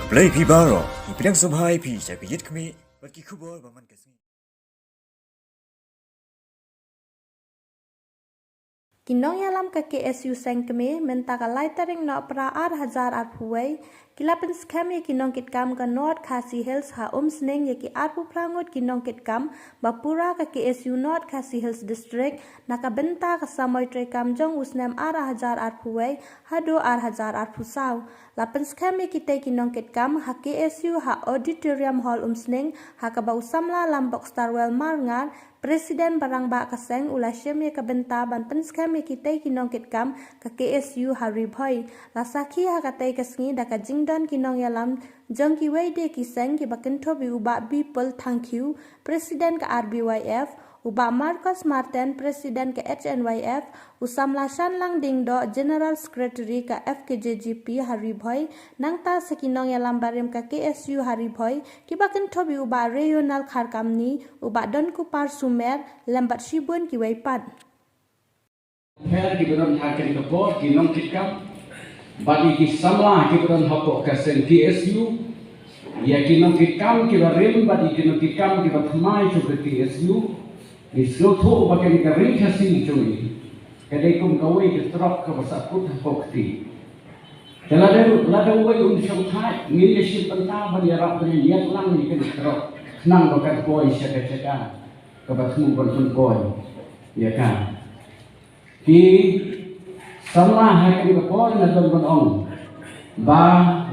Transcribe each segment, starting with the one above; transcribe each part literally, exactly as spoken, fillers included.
Blei phi baroh, ngi pdiang sngewbha ïa phi sha ka Ïit Khmih bad ki khubor ba man ka sngi. Ki nongïalam ka K S U Seng Kmie mynta ka lai tarik Nohprah ar hajar arphew wei ki la pynskhem ïa ki nongkitkam ka North Khasi Hills ha Umsning ïa ki arphew phra ngut ki nongkitkam ba pura ka K S U North Khasi Hills District na ka bynta ka samoi treikam jong u snem ar hajar arphew wei haduh ar hajar arphew saw. La pynskhem ïa kitei ki nongkitkam ha K S U ha Auditorium Hall Umsning ha kaba u samla Lambok Starwell Marngar, President ba rangbah ka seng, u la shim ïa ka bynta ban pynskhem ïa kitei ki nongkitkam ka K S U ha Ri Bhoi. La sakhi ha katei ka sngi da ka jingdon ki nongïalam jong kiwei de ki seng kiba kynthup ïa u Bah Bipul Thangkhiew, President ka R B Y F, u Bah Marcos Martin, President ka H N Y F, u samla Shanlang Diengdoh, General Secretary ka F K J G P ha Ri Bhoi, nangta sa ki nongïalam barim ka K S U ha Ri Bhoi, kiba kynthup ïa u Bah Rayonald Kharkamni, u Bah Donkupar Sumer, lem bad shibun kiwei pat. Pher kiba don ha kane ka por, ki nongkitkam bad ïa ki samla kiba don hapoh ka seng K S U, ïa ki nongkitkam kiba rim bad ïa ki nongkitkam kiba thymmai jong ka K S U. Ngi sngewthuh ba kane ka Ri Khasi jong ngi ka dei kum kawei ka trok kaba sahkut hapoh kti. Te lada, lada uwei un shongthait, ngin ïa shim bynta ban ïarap ban ïalang ïa kane ka trok khnang ba kan poi sha ka jaka kaba thmu ban pynpoi ïa ka. Ki samla ha kane ka por nga don ban ong ba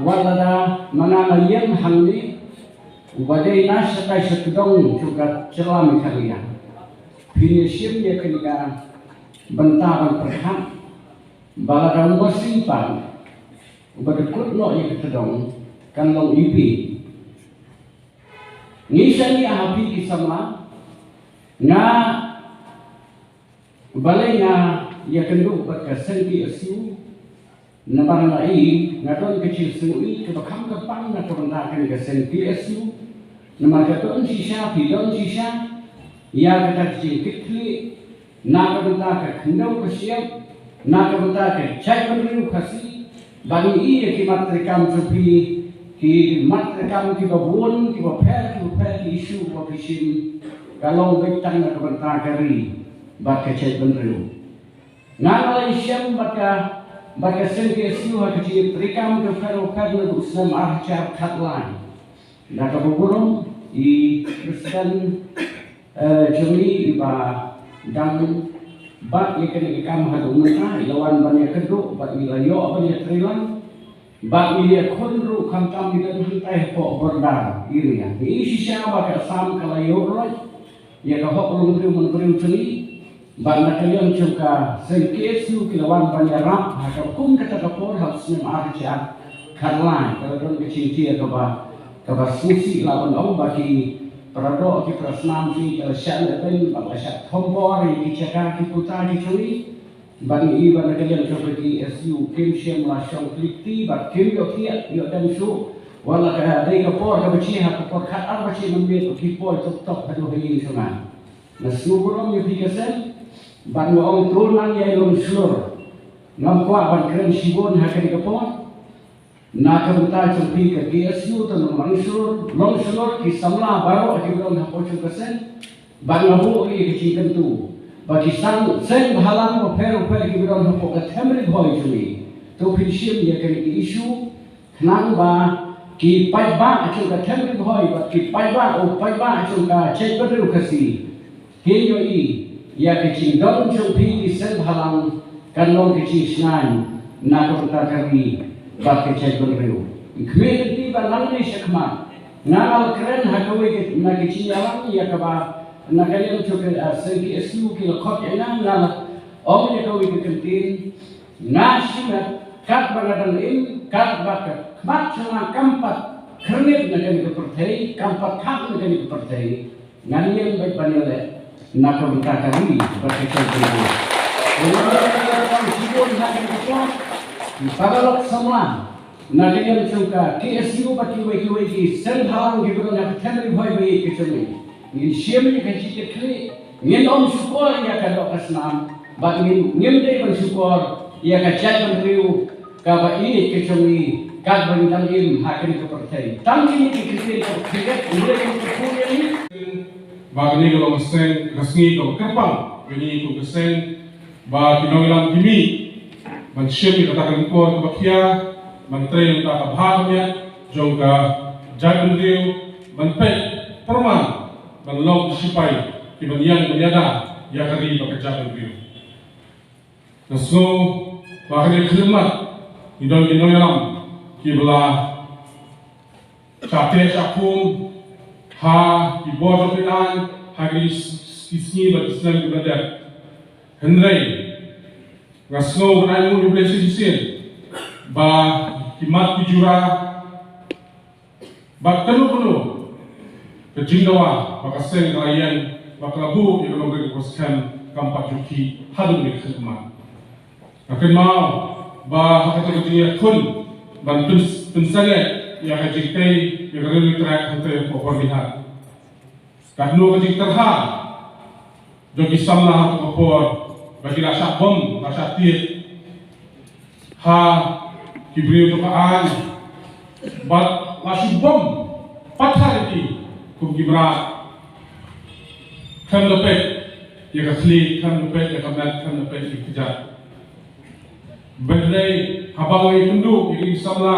wat lada ma nga nga ïeng hangne uba dei na shatai sha tdong jong ka jylla Meghalaya, phin ïa shim ïa kane ka bynta ban pyrkhat ba lada u masi pat uba dei kut noh ïa ka tdong kan long iwei. Ngi shaniah ha phi ki samla, nga balei nga ïakynduh bad ka seng K S U, namar nga i nga don ka jingsngewieit kaba kham kyrpang na ka bynta kane ka seng K S U. Namar ka don shisha, phi don shisha ïa kata ka jingkitkhlieh na ka bynta ka khyndew ka shyiap, na ka bynta ka jaitbynriew Khasi, bad ngi i ïa ki mat treikam jong phi, ki mat treikam kiba bun, kiba pher, kiba pher, ki issue ba ki shim, ka long beit tang na ka bynta ka ri bad ka jaitbynriew. Nga nga la ïashem bad ka, bad ka seng K S U ha ka jingïatreikam ka pher bapher naduh u snem ar hajar khatlai. Da kaba burom i President, eh, jong ngi iba dang bat ïa kane ka kam haduh mynta, i la wan ban ïakynduh bad i la ïoh ban ïatreilang. Bad ngi ïakhun ruh khamtam ngi don hangtai hapoh border area. Ngi i shisha ba ka Assam ka la ïoh ruh ïa ka hok longbriew manbriew jong ngi. Bad na ka liang jong ka seng K S U ki la wan ban ïarap ha ka kum kata ka por ha u snem ar hajar khatlai, ka la don ka jingjia kaba, kaba sngewsih lah ban ong ba ki paradoh ki parasnam jong ngi ki la shah lehbeiñ bad la shah thombor ïa ki jaka ki puta ki jong ngi. Bad ngi i ba na ka liang jong ka K S U kim shym la shong khlieh kti bad kim ïohthiah ïoh dem shuh. Wat la ka dei ka por kaba jia ha ka por khatar baje mynmiet ki poi tok tok haduh ha ïing jong nga. Nga sngewburom ïa phi ka seng bad nga ong to nang ïa i longshlur. Ngam kwah ban kren shibun ha kane ka por. Na ka bynta jong phi ka K S U to nang longshlur, longshlur ki samla baroh ki briew hapoh jong ka seng. Bad nga buh ïa ka jingkyntu ba ki seng, seng bhalang bapher bapher ki briew hapoh ka them Ri Bhoi jong ngi, to phin shim ïa kane ka issue. Khnang ba ki paidbah jong ka them Ri Bhoi bad ki paidbah, u paidbah jong ka jaitbynriew Khasi kin ïohi ïa ka jingdon jong phi ki seng bhalang kan long ka jingshngaiñ na ka bynta ka ri bad ka jaitbynriew. Khmih, lynti ba nangne shakhmat nga la kren ha kawei ka, na ka jingïalang ïa kaba na ka liang jong ka, ah, seng K S U ki la khot ïa nga, nga la ong ïa kawei ka kyntien. Nga shimet katba nga dang im, katba ka khmat jong nga kam pat khyrnit na kane ka pyrthei, kam pat khap na kane ka pyrthei, ngan ïeng beit ban ïaleh na ka bynta ka ri bad ka jaitbynriew. Nga ïaleh ban shibun ha kane ka por. Ki paralok samla na ka liang jong ka K S U bad kiwei kiwei ki seng bhalang kiba don ha ka them Ri Bhoi ba ïeit ka jong ngi, ngin shim ïa ka jingkitkhlieh, ngin ym shukor ïa ka doh ka snam bad ngin, ngim dei ban shukor ïa ka jaitbynriew kaba ïeit ka jong ngi. Kat ban dang im ha kane ka pyrthei. Tang kine ki ktien ka pyrthei, ule kum ka pyrthei ni. Ba kane ka long ka seng, ka sngi ka kyrpang, kane kum ka seng, ba ki nongïalam ki mih ban shim ïa kata ka lyngkor kaba khia, ban trei ïa kata ka bha ka miat jong ka jaitbynriew, ban peit pyrman ban long ki sipai kiban ïeng ban ïada ïa ka ri bad ka jaitbynriew. Nga sngew ba ha kane ka khyllipmat ngi don ki nongïalam kiba la shah teh shah khum ha ki bor jong ki aiñ ha ki s-, ki sngi bad ki snem kiba la dep. Hynrei nga sngew ban ai nguh ïa U Blei shisien ba ki mat ki jura bad kano kano ka jingdawa ba ka seng ka la ïeng bad ka la buh ïa ka nongrim kaba skhem kam pat ju khih haduh kane ka khyllipmat. Nga kynmaw ba ha kata ka jingïakhun ban pyn-, pynsangeh ïa ka jingtei ïa ka railway track hangtei hapoh Byrnihat, katno ka jingtyrha jong ki samla ha ka por ba ki la shah bom, la shah tied ha ki briew jong ka aiñ bad la shu bom pathar ïa ki kum ki mrad. Khlem da peit ïa ka khlieh, khlem da peit ïa ka met, khlem da peit ïa ka kjat. Hynrei haba ngi ïakynduh ïa ki samla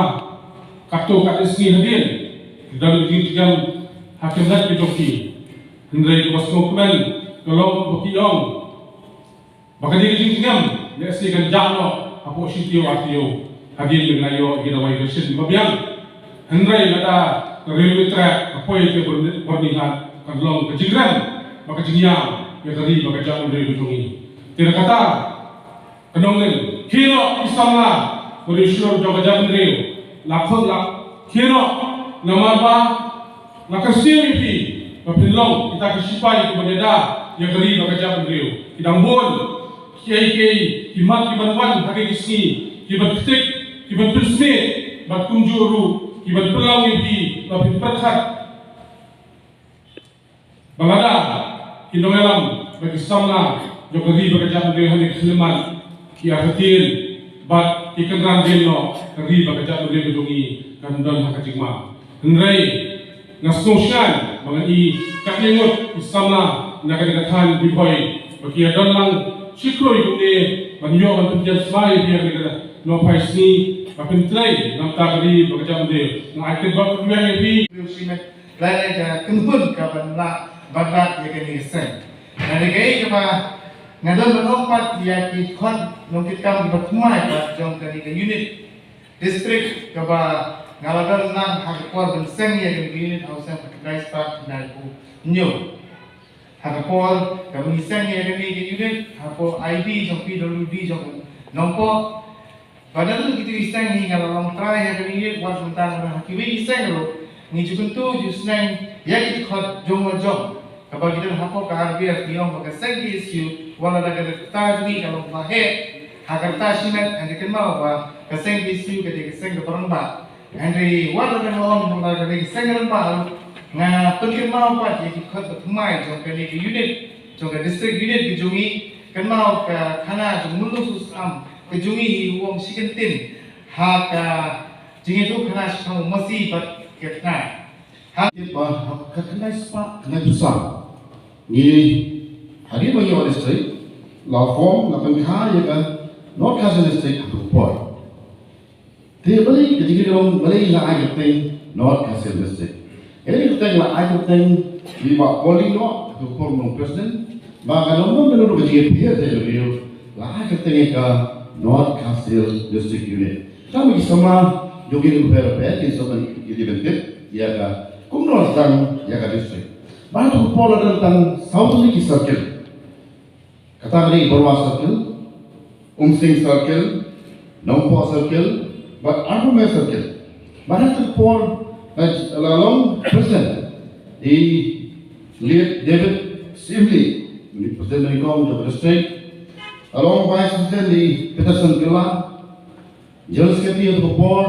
katto katne sngi hadien, ki don ki jingem ha ki met ki jong ki. Hynrei kaba sngewkmen ka long ba ki ong ba ka dei ka jingem lehse kan jah noh hapoh shi taïew ar taïew hadien ba la ïoh ïa ki dawai ration ba biang. Hynrei lada ka railway track ka poi ïa ka Byrnihat kan long ka jingrem bad ka jingïam ïa ka ri bad ka jaitbynriew ka jong ngi. Te na kata ka nongrim, khie noh ki samla ba riewshlur jong ka jaitbynriew, la khot la khie noh, namar ba nga kyrsiew ïa phi ba phin long kita ki sipai kiban ïada ïa ka ri bad ka jaitbynriew. Ki dang bun kiei kiei ki mat kiban wan ha kine ki sngi, kiban ktik, kiban pynsmit, bad kumjuh ruh kiban pynlong ïa phi ba phin pyrkhat ba lada ki nongïalam bad ki samla jong ka ri bad ka jaitbynriew ha kane ka khyllipmat ki artatien bad ki kynran dien noh, ka ri bad ka jaitbynriew ka jong ngi kan don ha ka jingma. Hynrei nga sngewsngaiñ ba ngan ïohi katne ngut ki samla na kane ka thaiñ Ri Bhoi ba ki ïadon lang shi khlur kumne ban ïoh ban pyntian smai ïa phi ha kane ka nohphai sngi ba phin trei na ka bynta ka ri bad ka jaitbynriew. Nga ai kyrpad kyrpad ïa phi. Lane ka kynhun ka ban lah ban rat ïa kane ka seng. Lane kaei kaba nga don ban ong pat ïa ki khot nongkitkam kiba thymmai pat jong kane ka unit district kaba nga la don lang ha ka por ban seng ïa kane ka unit ha u snem khatkhyndai spah khyndaiphew hynñiew. Ha ka por kaba ngi seng ïa kane ka unit hapoh I D jong P W D jong Nongpoh. Ba naduh kito ki seng hi nga la long trai ha kane ka unit, wat mynta nga don ha kiwei ki seng ruh ngi ju kyntu ju sneng ïa ki dkhot jong la jong. Kaba ki don hapoh ka R B F ki ong ba ka seng K S U wat lada ka rta jong ngi ka long ba heh ha ka rta shimet, ngan ïa kynmaw ba ka seng K S U ka dei ka seng kaba rangbah. Hynrei wat lada nga ong ba ka dei ka seng rangbah ruh, nga pynkynmaw pat ïa ki dkhot ba thymmai jong kane ka unit, jong ka district unit ka jong ngi, kynmaw ka thana jong Mulnu Susam ka jong ngi hi u ong shi kyntien ha ka jingïathuhkhana shaphang u masi bad ka thana. Ha ba ha ka khyndai spah khyndaiphew saw ngi, hadien ba ngi ïoh district, la form, la pynkha ïa ka North Khasi Hills District ha ka por. Te balei ka jingkylli long balei la ai kyrteng North Khasi Hills District? Ka jingkyrteng la ai kyrteng, li ba Paul Lyngdoh, ka por u long president, ba ka long long ka long ka jingïapher te jong u, la ai kyrteng ïa ka North Khasi Hills District Unit. Tang ba ki samla jong ki ri bapher bapher kin sa ban ïa ki ban tip ïa ka kumno la sdang ïa ka district. Ba ha ka por la don tang saw tylli ki circle. Kata ka dei Barwa Circle, Umsning Circle, Nongpoh Circle, bad Arpamei Circle. Bad ha ka por, eh, la long president i Late David Syiemlieh, u president ba nyngkong jong ka district. La long vice president i Peterson Kylla, General Secretary ha ka por,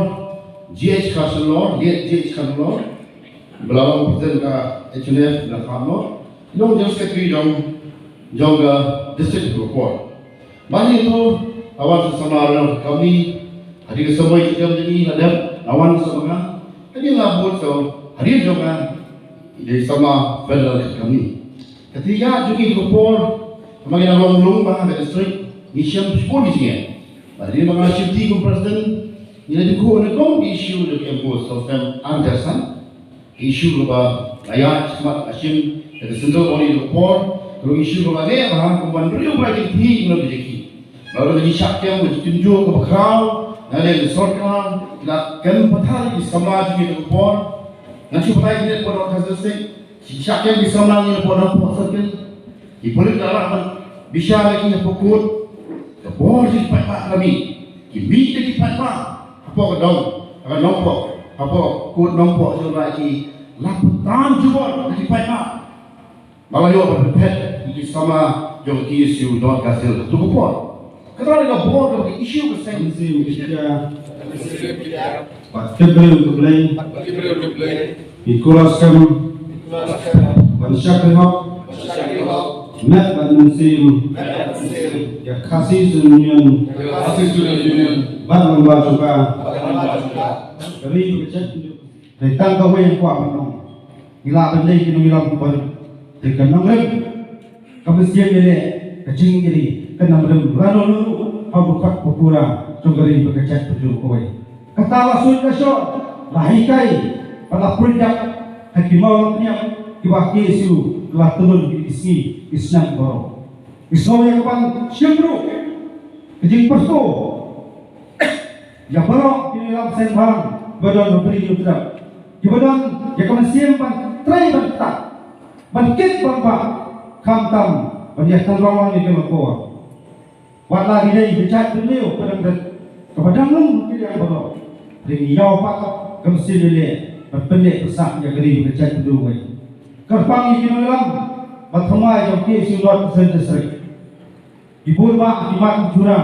G H Kharsanlor, Late G H Kharsanlor, ba la long president ka H N F na Kharsanlor, long General Secretary jong, jong ka district ha ka por. Bad ngi to, wan sa samla ruh ka company, hadien ka samoi jong ngi la dep, Lawan sa ba nga, ka dei la bud sa hadien jong nga, i dei samla federal ka kami. Ka ti ya jong i ka por, ma ngi na long long ba ka district, ngi shem shipor ngi shem. Ba dei ba nga shim ti kum president, ngi la dukhu na kong issue jong ka M P O Sosem Anderson. Issue kaba nga ïa smat ka shim ka central body ka por, ka issue kaba ne ba ha kumban briew ba ki thi no ki jaki. Ba ru ki shah kem ki tynjuh kaba khraw na le sorkar la kem pathar ki samla ki ka por. Ngan shu pathar ki ne por ka sesek ki shah kem ki samla ni por na por sesek. Ki pulit la lah ban bishar ki na pokut. Ka por ki paidbah kami. Ki mih ki paidbah. Hapoh ka dong, ka nongpoh, hapoh kut nongpoh jong ra ki la pyntan jubor ki paidbah. Ba la ïoh ban pynphet ki samla jong ki issue don ka sil tu ka por. Ka dang ka por ka issue ka seng issue ki ba tip briew ka Blei. Ki kulas kam ban shakri hok. Met ban mynsiem ïa Khasi Student Union. Ban lamba chuka. Ka ri ka jait. Dei tang kawei kwah ban ong. Ngi lah ban dei ki nongïalam ba dei ka nongrim. Ka mynsiem ïaleh, ka jingïaleh, ka nongrim lano lano ha u khot u pura jong ka ri bad ka jaitbynriew kawei. Kata la suit la shor, la hikai, bad la pynjah ha ki mawlong niam kiba K S U la tylun ki sngi ki snem baroh. Ki sngew ïa ka ban shim ruh ka jingpyrto ïa baroh ki nongïalam seng bhalang ba don ha Bri U Trep. Kiba don ïa ka mynsiem ban trei ban ktah ban kit ban bah khamtam ban ïa tynrong ïa ka la por. Wat la ki dei ki jait bynriew ka dang rit kaba dang lung ki dang baroh. Ring ïaw pat ka mynsiem ïaleh ban pynneh pynsah ïa ka ri ka jait bynriew wei. Kyrpang ïa ki nongïalam ba thymmai jong K S U North Central District. Ki bun bah ki mat ki jura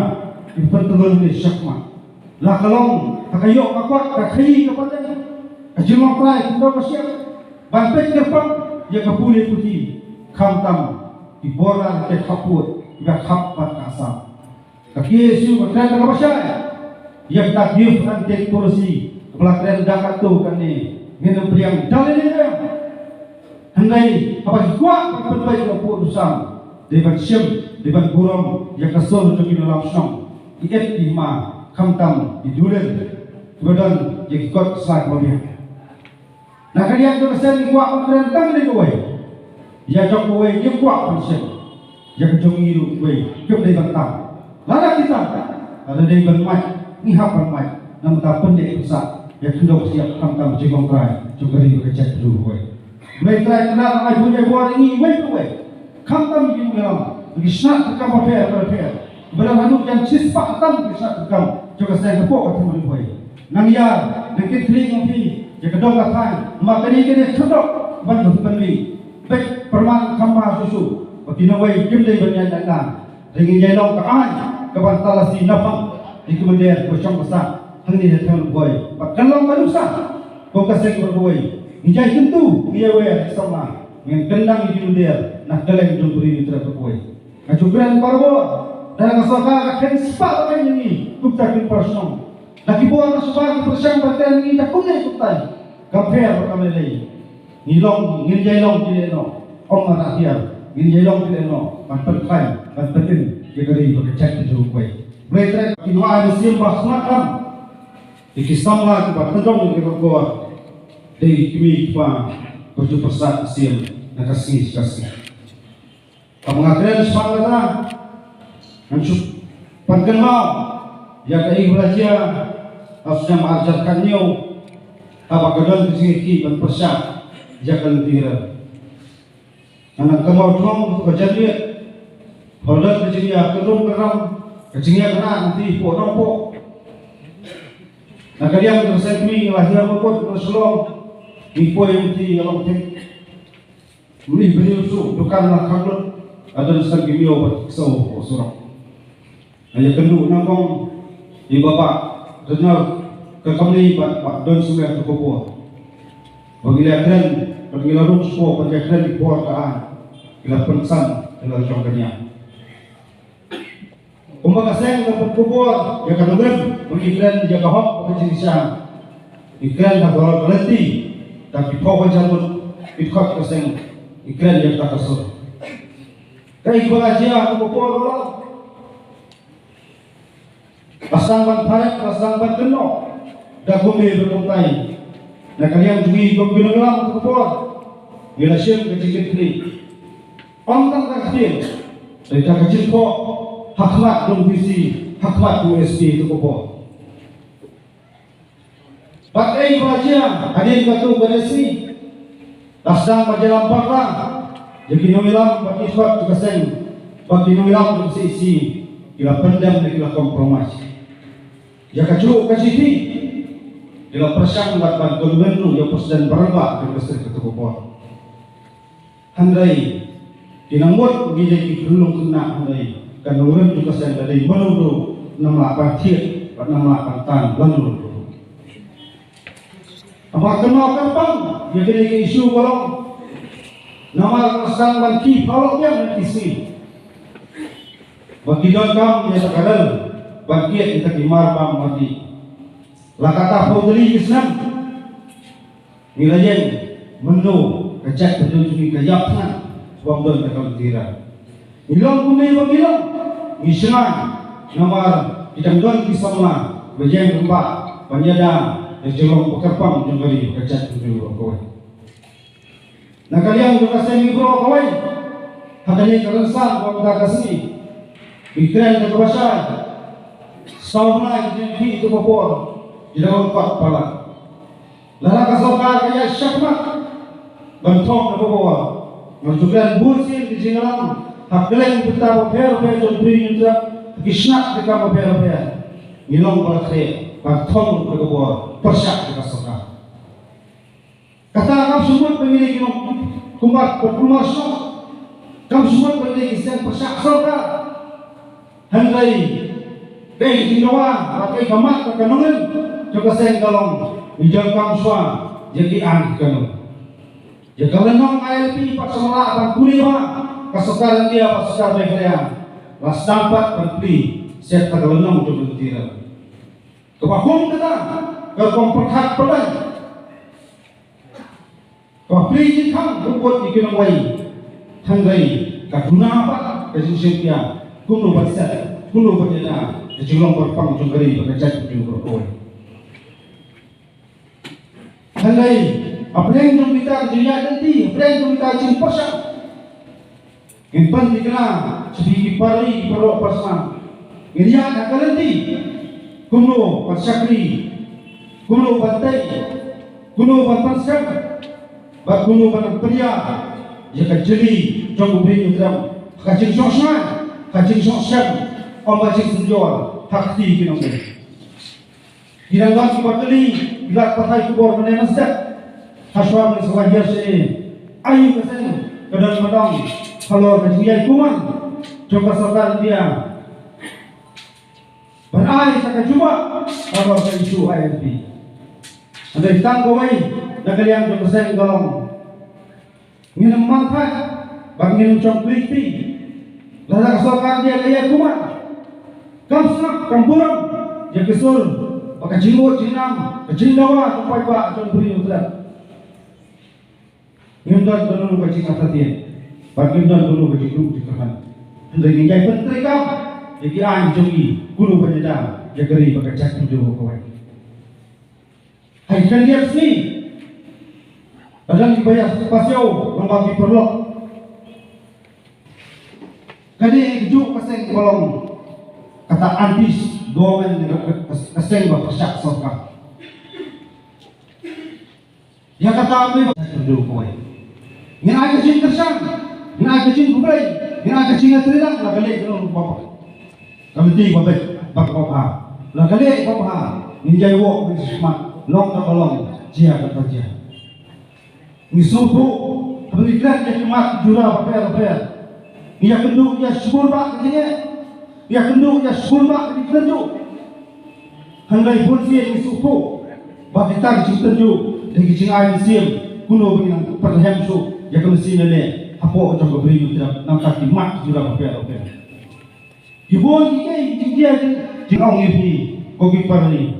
ki pyntylun ki shakmat. La ka long ha ka ïoh ka kot ka khaïi ka pateng ka jinglong trai ki dong ka siap ban peit kyrpang ïa ka pule puthi khamtam ki bor la ki khaput ki ba khap bad ka asam. Ka K S U ka kren da kaba shai ïa ka gift and take policy ka ba la kren da kato kane ngin ym pdiang da lei lei. Hynrei haba ki kwah ban pynbeit ïa u pud u sam dei ban shim dei ban burom ïa ka sur jong ki nongïalam shnong, ki et ki hima khamtam ki dulin kiba don ïa ki kot ki sla kiba biang. Na ka liang jong ka seng ngi kwah ban kren tang dei kawei. Ïa jong kawei ngi kwah ban shim. Ïa ka jong ngi ruh kawei kim dei ban tam. Lada ki tam, lada dei ban mait, ngi hap ban mait. Namar ta pynneh pynsah ïa ka khyndew ka shyiap khamtam jinglong trai jong ka ri bad ka jaitbynriew kawei. Blei Trai Kynrad nang ai bun ai bor ïa ngi uwei pa uwei. Khamtam ïa ki nongïalam, ïa ki shnat treikam bapher bapher ba la naduh jan shispah tam ki shnat treikam jong ka seng hapoh ka thma Ri Bhoi. Nang ïa nang kit khlieh ngan phi ïa ka dong ka thaiñ, namar kane kane ka dok ban ka pynmih. Bad pyrman kham bha shuh shuh ba ki nongwei kim dei ban ïaid na. Dei ngin ïai long ka aiñ kaban talasi naphang ïa ki mynder ba shong ba sah hangne ha thaiñ Ri Bhoi. Bad kan long ka nuksa ko ka seng ba kawei. Ngi jai kyntu ngi ïa wer samla ngin kyndang ïa ki mynder na kylleng jong ka ri Ri Trep ba kawei. Nga ju kren barabor da ka sorkar ka khein spah ba khein ïa ngi kumta kin pyrshang. Da ki bor na sorkar ki pyrshang ba khein ïa ngi da kumne kumta. Kam pher ba kam lei lei. Ngi long ngin jai long ki lei noh. Ong ma da hiar ngin jai long ki lei noh ban pynkhraw ban pynïn ïa ka ri ba ka jaitbynriew kawei. Blei Trai ki nong ai mynsiem ba khmat ram. Ïa ki samla kiba tynrong ïa ka kor dei ki kmie kiba ba ju pyrsad mynsiem na ka sngi sha ka sngi. Kaba nga kren shaphang kata ngan shu pynkynmaw ïa kaei ba la jia ha u snem ar hajar khathynñiew haba ka don ka jingïakhih ban pyrshah ïa ka lynti rer. Nga nang kynmaw jong ka jingïakhih ba la don ka jingïakynrum kynram ka jingïakynad lynti hapoh Nongpoh. Na ka liang jong ka seng kmie nga la hiar ba kut na Shillong ngi poi lynti ïa Longthit. Mynne briew shu dukan la khang lut, la don san ki miaw bad ki ksew hapoh surok. Nga ïakynduh nyngkong ïa i Bah Bah Reynald ka kamni bad Bah Don Sumeh tu ka por. Ba ngi la kren bad ngi la rung shuwa bad ngi la kren ïa ka por ka aiñ, ngi la pynsan ïa la jong ka niam. Kumba ka seng ka pynkhubor ïa ka nongrim, ba ngi kren ïa ka hok bad ka jingshisha. Ngi kren ha ka lynti, da ki phew hajar ngut ki dkhot ka seng, ngi kren ïa kata ka sur. Kaei ba la jia ha ka por ba la, la sdang ban pharek, la sdang ban kynnoh da kumne da kumtai. Na ka liang jong ngi kum ki nongïalam ha ka por, ngi la shim ka jingkitkhlieh. Ym tang ka ktien, hynrei ka jingkhoh ha khmat jong U D C, ha khmat U S P ha ka por. Bad ei ba la jia hadien katto katne sngi, la sdang ban ïalam bakla ïa ki nongïalam bad ki dkhot jong ka seng, bad ki nongïalam jong ka C E C ki la pyndem ne ki la compromise. Ïa kajuh ka jingkitkhlieh ki la pyrshang bad ban kynmaw ïa u president ba rangbah jong ka seng katto ka por. Hynrei ki nang mut ngi dei ki khyllung khynnah, hynrei ka nongrim jong ka seng ka dei mano ruh ym lah ban thied bad ym lah ban tan lano ruh. Haba kynmaw kyrpang ïa kine ki issue ba long, namar ka sdang ban khih phalok biang na ki sngi ba ki donkam ïa ka rel ban kit ïa ki mar bam mardi. La katta phew tylli ki snem ngi la ïeng, mynno ka jaitbynriew jong ngi ka ïap thngan, bym don ka kam tira. Ngi long kumne ba ngi long, ngi shngaiñ, namar ki dang don ki samla ba ïeng rangbah ban ïada ïa ka jinglong ba kyrpang jong ka ri bad ka jaitbynriew baroh kawei. Na ka liang jong ka seng ngi baroh kawei, ha kane ka rynsan ba mynta ka sngi, ngi kren da kaba shai, saw bnai ki jingkitkhlieh ïa ka por ki dang long pat palat. Lada ka sorkar ka ïaid shakhmat ban thok na ka bor, ngan shu kren bun sien ki jingïalang ha kylleng bynta bapher bapher jong U Blei Hynñiewtrep, ha ki shnat ki kam bapher bapher. Ngi long ba la khreh ban thok na ka bor pyrshah ïa ka sorkar. Kata kam shu mut ba ngi dei ki nongkumar, ba kumar shnong. Kam shu mut ba ngi dei ki seng pyrshah sorkar. Hynrei kaei ka jingdawa bad kaei ka mat bad ka nongrim jong ka seng ka long, ngi donkam shuwa ïa ki aiñ ki kanun. Ïa ka lynnong I L P pat shu lah ban pule bha ka sorkar India bad sorkar Meghalaya. La sdang pat ban plie sha ka lynnong jong ka lynti rel. Kaba kum kata ka rukom pyrkhat pyrthei. Ka plie jingkhang ka bud ïa ki nongwei. Hynrei ka duna pat ka jingshim khia kumno ban set, kumno ban ïada ka jinglong kyrpang jong ka ri bad ka jaitbynriew baroh kawei. Hynrei hapdeng jong kita ki jingïaid lynti, hapdeng jong kita ki jingpyrshang, ngin pynthikna sha phi ki para ri, ki paralok para snam. Ngin ïaid ha ka lynti kumno ban shakri, kumno ban tei, kumno ban pynskhem, bad kumno ban pynïar ïa ka jylli jong U Blei Hynñiewtrep ha ka jingsngewsih, ha ka jingsngewsih, ym ha ka jingsynjor ha ka kti ki nongwei. Ki dang don kiba kylli, ki la pathai khubor mynne mynstep. Hashwa mynne sa la hiar shane, aïu ka seng ka don ba dang halor ka jingïaid kumne jong ka sorkar India ban ai sa ka jubab halor ka issue I L P. Hynrei tang kawei na ka liang jong ka seng ka long, ngin ym man thait bad ngin ym shong khlei kti. Lada ka sorkar India ka ïaid kumne, kam sngap kam burom ïa ka sur bad ka jingmut jingnam, ka jingdawa ka paidbah jong U Blei Hynñiewtrep. Ngim don kano ka jingartatien bad ngim don kano ka jingduh jingkyrmen. Hynrei ngin ïai pyntreikam ïa ki aiñ jong ngi, kumno ban ïada ïa ka ri bad ka jaitbynriew kawei. Ha ki khyndiat sngi, la don kiba ïa pasiaw lyngba ki paralok. Kane kajuh ka seng ba long kata anti government, ka, ka, ka seng ba pyrshah sorkar. Ïa kata me ba ka dur kawei. Ngin ai ka jingkyrshan, ngin ai ka jingkhublei, ngin ai ka jingïatreilang, la ka leh ka long ba bha. Ka lynti ba bha, ba bha. La ka leh ba bha, ngin ïai wad, ngin smat, long kaba long, jia kaba jia. Ngi sngewthuh, haba ngi kren ïa ki mat jura bapher bapher, ngi ïakynduh ïa shibun bah ka jingeh, ngi ïakynduh ïa shibun bah ka jingtynjuh. Hynrei bun sien ngi sngewthuh ba kita ki jingtynjuh dei ki jingai mynsiem, kumno ba ngin nang pynrhem shuh ïa ka mynsiem lane hapoh jong ka Bri Hynñiewtrep, namar ki mat jura bapher bapher. Ki bun ki, ki, ki, ki, ki, ki ong ïa phi ko ki para ri.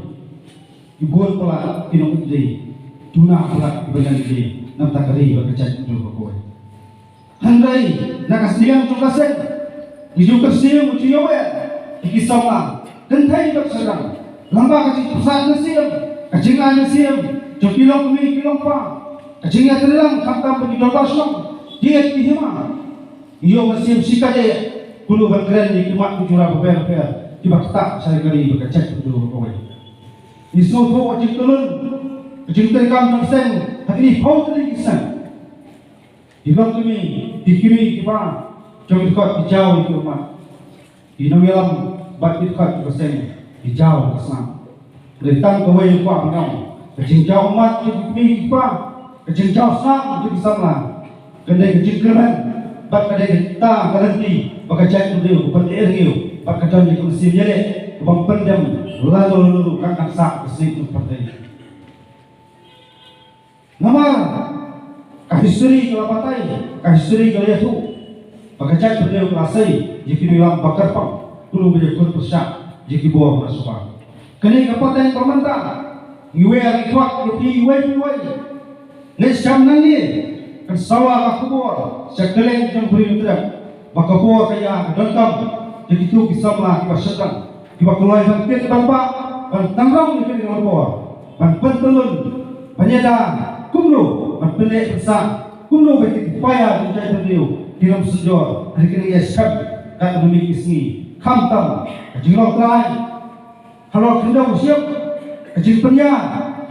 Bun palat ki nongdie, duna palat ki banyah die, namar ka ri bad ka jaitbynriew ka kawei. Hynrei na ka sniang jong ka seng, ngi ju kyrsiew, ngi ju ïawer ïa ki samla kynthei bad shynrang lyngba ka jingpyrsad mynsiem, ka jingai mynsiem jong ki longkmie ki longkpa, ka jingïatreilang khamtam bad ki dorbar shnong, ki hima. Ngi ïoh mynsiem shikaddei kumno ban kren ïa ki mat ki jura bapher bapher kiba ktah sha ka ri bad ka jaitbynriew ka kawei. Ngi sngewthuh ka jingtulun, ka jingtreikam jong ka seng ha kine ki phew tylli ki seng. Ki longkmie, ki kmie, ki kpa jong ki dkhot ki jaw ïa ki ummat. Ki nongïalam bad ki dkhot ki ba seng ki jaw ka snam. Hynrei tang kawei ka kwah ban ong, ka jingjaw ummat jong ki kmie ki kpa, ka jingjaw snam jong ki samla, ka dei ka jingkyrmen bad ka dei kata ka lynti ba ka jaitbynriew ka pynlehraiew bad ka don ïa ka mynsiem ïaleh ka ban pyndem lano lano ruh, ka kan sah ka seng jong ka pyrthei. Namar ka history ka la batai, ka history ka la ïathuh ba ka jaitbynriew ka la sei ïa ki nongïalam ba kyrpang, kumno ban ïakhun pyrshah ïa ki bor na shuwa. Kane ka pateng ba mynta ngi wer ngi khot ïa phi iwei pa iwei. Ngi sngewthuh nangne kan sawa ka khubor sha kylleng jong ka Ri Nongtrep ba ka bor ka ïa ka donkam ïa kito ki samla kiba shynrang, kiba kloi ban kit ban bah, ban tynrong ïa kane ka bor, ban pyntylun, ban ïada kumno ban pynleh pynsah, kumno ba ki paia jong ka jaitbynriew kin ym synjor ha kine ki ïa skhem. Katno ki sngi khamtam ka jinglong trai halor khyndew ka shyiap, ka jingpynïar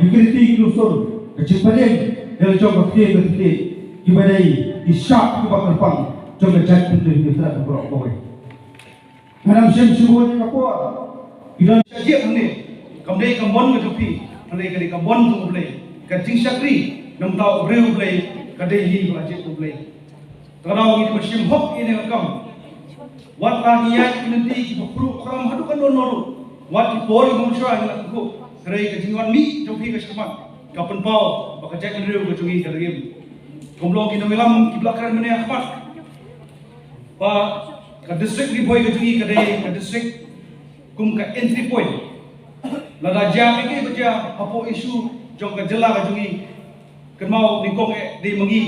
ïa ki riti ki lusur, ka jingpynïeng ïa la jong ka ktien ka ktien, kiba dei ki shap kiba kyrpang jong ka jaitbynriew ka Ri Nongtrep baroh kawei. Ngan ym shim shuh ïa ka por. Ki don sha jied hangne. Kam dei ka mon ka jong phi, hynrei ka dei ka mon jong U Blei. Ka jingshakri na ka bynta u briew U Blei ka dei hi ba la jied U Blei. Te ka daw ngi dei ban shim hok ïa kane ka kam. Wat la ngi ïaid ki lynti kiba khruh khram haduh katno katno ruh, wat ki por kiba mynshuwa ngi la kynkuh, hynrei ka jingwan mih jong phi ka shakhmat ka pynpaw ba ka jaitbynriew ka jong ngi ka dang im. Kumba long ki nongïalam kiba la kren mynne ha khmat, ba ka district Ri Bhoi ka jong ngi ka dei ka district kum ka entry point. Lada jia kaei kaei ba jia hapoh issue jong ka jylla ka jong ngi, kynmaw nyngkong eh dei ma ngi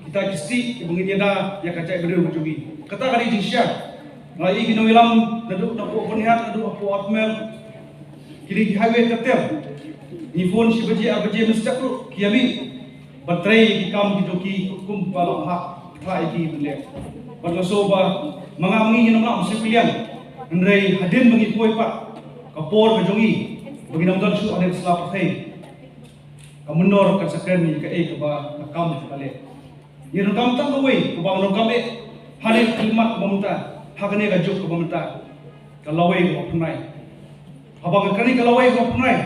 kita ki stieh kiba ngin ïada ïa ka jaitbynriew ka jong ngi. Kata ka dei jingshisha. Nga ïohi ki nongïalam naduh napoh Byrnihat naduh hapoh Armel, ki dei ki highway ka ter. Ngi phone shi baje ar baje mynstep ruh ki ïa mih ban trei ïa ki kam ki jong ki kum ba la phah phah ïa ki ban leh. Bad nga sngew ba ma nga ma ngi ngin ym lah ban siew kylliang, hynrei hadien ba ngi poi pat ka por ka jong ngi ba ngin ym don shuh hangne ha sla pyrthei, ka mynnor kan sa kren ïa kaei kaba ka kam kaba leh. Ngi donkam tang kawei kaba nga donkam eh ha kane ka khyllipmat kaba mynta, ha kane ka juk kaba mynta, ka lawei kaba pynrai. Haba nga kren ïa ka lawei kaba pynrai,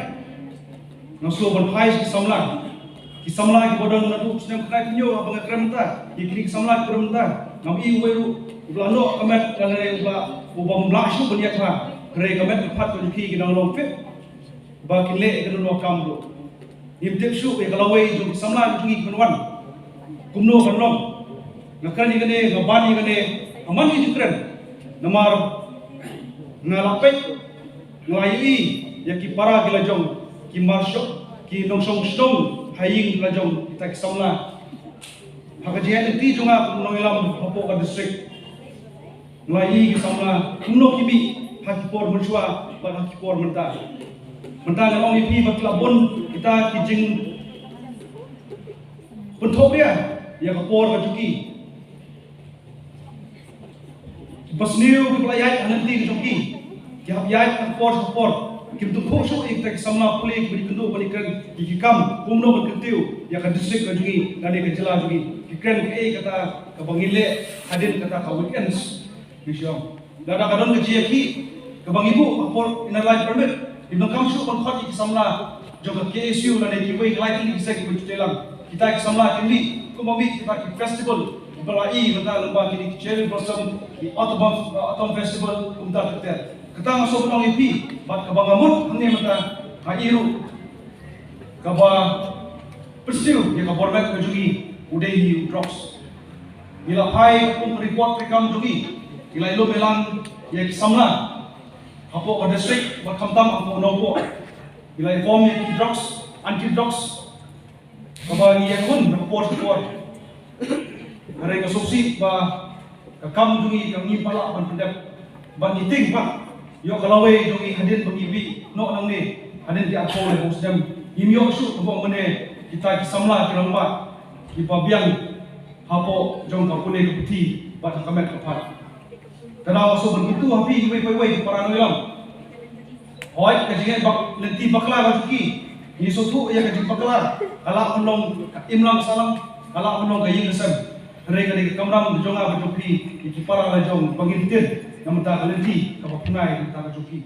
nga sngew ban phai sha ki samla, ki samla kiba don naduh snem khyndai phew hynñiew. Haba nga kren mynta ïa kine ki samla kiba don mynta, ngam i uwei ruh uba la noh ka met lane uba, uba ym lah shuh ban ïaid bha. Hynrei ka met ka phad ka jong ki ki dang long fit ba kin leh ïa kano kano ka kam ruh. Ngim tip shuh ïa ka lawei jong ki samla jong ngi ki ban wan kumno kan long. Nga kren ïa kane, nga ban ïa kane ha man ka jingkren, namar nga la peit, nga la ïohi ïa ki para ki la jong, ki marshal, ki nongshong shnong ha ïing la jong kita ki samla. Ha ka jingïaid lynti jong nga kum u nongïalam hapoh ka district, nga la ïohi ki samla kumno ki mih ha ki por mynshuwa bad ha ki por mynta. Mynta ngan ong ïa phi ba ki la bun kita ki jingpynthok ria ïa ka por ka jong ki. Ki basniew kiba la ïaid ha lynti ka jong ki, ki hap ïaid ha ka por sha ka por. Kim tip shuh ïa kita ki samla pule kiba dei kynduh ban ïakren ïa ki kam kumno ban kyntiew ïa ka district ka jong ngi lane ka jylla jong ngi. Ki kren kaei kata kaba ngin leh hadien kata ka weekends. Ngi shu ong lada ka don ka jingïakhih kaba ngi buh ha ka por Inner Line Permit, ngim donkam shuh ban khot ïa ki samla jong ka K S U lane kiwei ki lai tylli ki seng kiba ju trei lang. Kita ki samla kin mih kumba mih kita ki festival kiba la i mynta lyngba kine ki Cherry Blossom, ki Autumn, Autumn Festival, kumta ter ter. Kata nga sngewbha ban ong ïa phi, bad kaba nga mut hangne mynta, nga i ruh kaba pyrshiew ïa ka bor met ka jong ngi u dei hi u drugs. Ngi la phai kum ka report treikam jong ngi, ngi la ïalum ïalang ïa ki samla hapoh ka district bad khamtam hapoh Nongpoh. Ngi la ïa form ïa ki drugs, anti drugs, kaba ngi ïakhun na ka por sha ka por. Hynrei nga sngewsih ba ka kam jong ngi kam ngi palat ban pyndep. Bad ngi tieng pat ïoh ka lawei jong ngi hadien ba ngi mih noh nangne hadien ki arphew laiphew snem. Ngim ïoh shuh kaba ong mynne kita ki samla ki rangbah kiba biang hapoh jong ka pule ka puthi bad ha ka met ka phad. Te nga sngewbha ban kyntu ha phi iwei pa iwei ki para nongïalam. Hooid, ka jingïaid bak lynti bakla ka jong ki, ngi sngewthuh ïa ka jingbakla, ka lah ban long ka imlang sahlang, ka lah ban long ka ïing ka sem. Hynrei ka dei ka kamram ka jong nga bad jong phi, ïa ki para la jong ba ngin tied na bynta ka lynti kaba pynai na bynta ka jong ki.